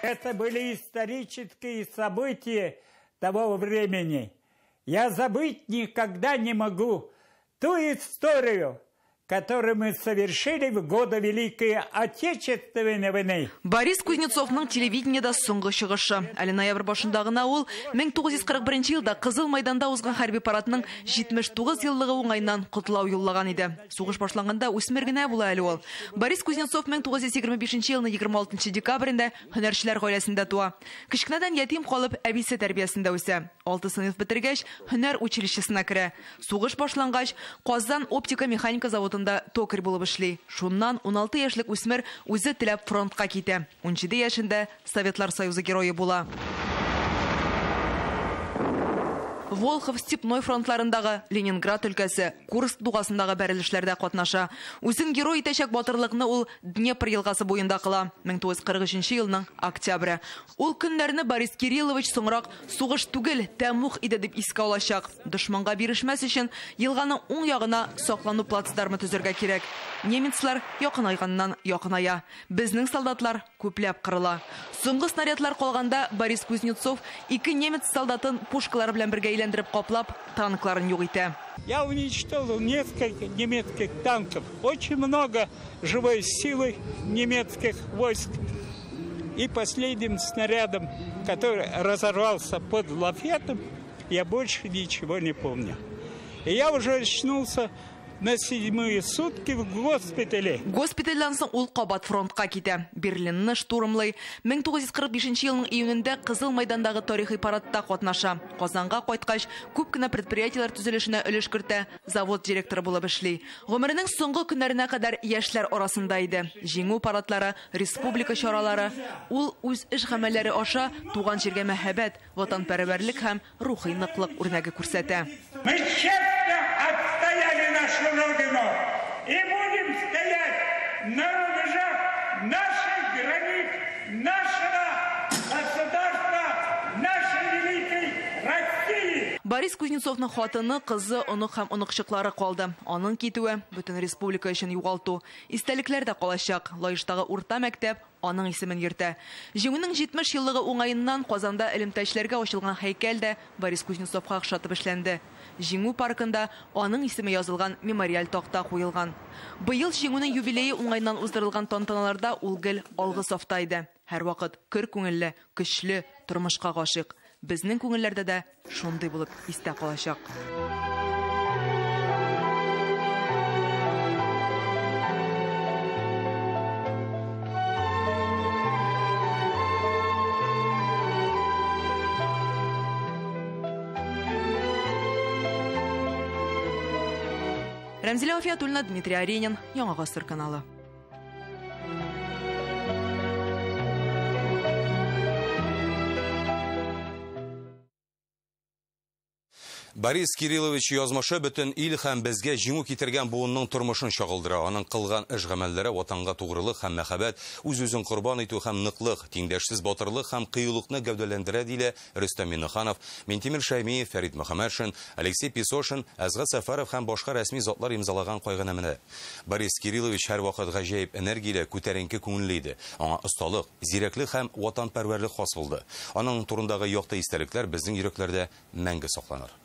Это были исторические события того времени. Я забыть никогда не могу ту историю, которую мы совершили в годы Великой Отечественной войны. Борис Кузнецовның телевидениедә соңгы чыгышы. Әле ноябрь башында гына ул 1941 елда Кызыл Майданда узган хәрби парадның 79 еллыгы уңаеннан котлау юллаган иде. Сугыш башланганда үсмер генә була әле ул. Борис Кузнецов 1925 елның 26 декабрендә һөнәрчеләр гаиләсендә туа. Кечкенәдән ятим калып, әбисе тәрбиясендә үсә. 6 сыйныф бетергәч, һөнәр училищесына керә. Сугыш башлангач, Казан оптика-механика заводында токарь булып эшли. Шуннан 16 яшьлек үсмер үзе теләп фронтка китә. 17 яшендә Советлар Союзы герое була. Волхов, Степной фронтларындагы, Ленинград өлкәсе, Курск дугасындагы бәрелешләрдә катнаша. Үзен герой итәчәк батырлыкны ул Днепр елгасы буенда кыла. 1943 елның октябре. Ул көннәрне Борис Кириллович соңрак сугыш түгел, тәмуг иде дип искә алачак. Дошманга бирешмәс өчен елганың уң ягына саклану плацдармы төзергә кирәк. Немецлар якынайганнан якыная. Безнең солдатлар күпләп кырыла. Соңгы снарядлар калганда Борис Кузнецов ике немец солдатын пушкалар белән бергә әйләндереп каплап, танкларын юк итә. Я уничтожил несколько немецких танков, очень много живой силы немецких войск. И последним снарядом, который разорвался под лафетом, я больше ничего не помню. И я уже очнулся на седьмые сутки в госпитале. Госпитальдән соң ул кабат фронтка китә. Берлинны штурмлый. 1945 елның июнендә Кызыл Майдандагы тарихи парадта катнаша. Казанга кайткач, күп кенә предприятиеләр төзелешенә өлеш кертә, завод директоры булып эшли. Гомеренең соңгы көннәренә кадәр яшьләр арасында иде. Җиңү парадлары, республика чаралары. Ул үз эш гамәлләре аша туган җиргә мәхәббәт, ватанпәрвәрлек һәм рухи ныклык үрнәге күрсәтә. Мы честно отстояли нашу Родину и будем стоять на рубежах наших границ, нашего государства, нашей великой России. Борис Кузнецовның хатыны, кызы, онык һәм оныкчыклары калды. Аның китүе бөтен республика өчен югалту. Истәлекләр дә калачак. Лаештагы урта мәктәп аның исемен йөртә. Җиңүнең 70 еллыгы уңаеннан Казанда элемтәчеләргә ачылган һәйкәл дә Борис Кузнецовка охшатып эшләнде. Җиңү паркында аның исеме язылган мемориаль такта куелган. Быел Җиңүнең юбилее уңаеннан уздырылган тантаналарда ул гел алгы сафта иде. Һәрвакыт көр күңелле, көчле, тормышка гашыйк. Безнең күңелләрдә дә шундый булып истә калачак. Рәмзилә Афиятуллина, Дмитрий Аренин, Яңа Гасыр каналы. Борис Кириллович язмышы бөтен ил һәм безгә җиңү китергән буынның тормышын чагылдыра. Аның кылган эш гамәлләре ватанга тугрылык һәм мәхәббәт, үз-үзен корбан итү һәм ныклык, тиңдәшсез батырлык һәм кыюлыкны гәүдәләндерә, диелә Рөстәм Миннеханов, Минтимер Шәймиев, Фәрит Мөхәммәтшин, Алексей Песошин, Әсгать Сәфәров һәм башка рәсми затлар имзалаган кайгынамәдә. Борис Кириллович һәрвакыт гаҗәеп энергияле, күтәренке күңелле иде. Аңа осталык, зирәклек һәм ватанпәрвәрлек хас булды. Аның турындагы якты истәлекләр безнең йөрәкләрдә мәңге сакланыр.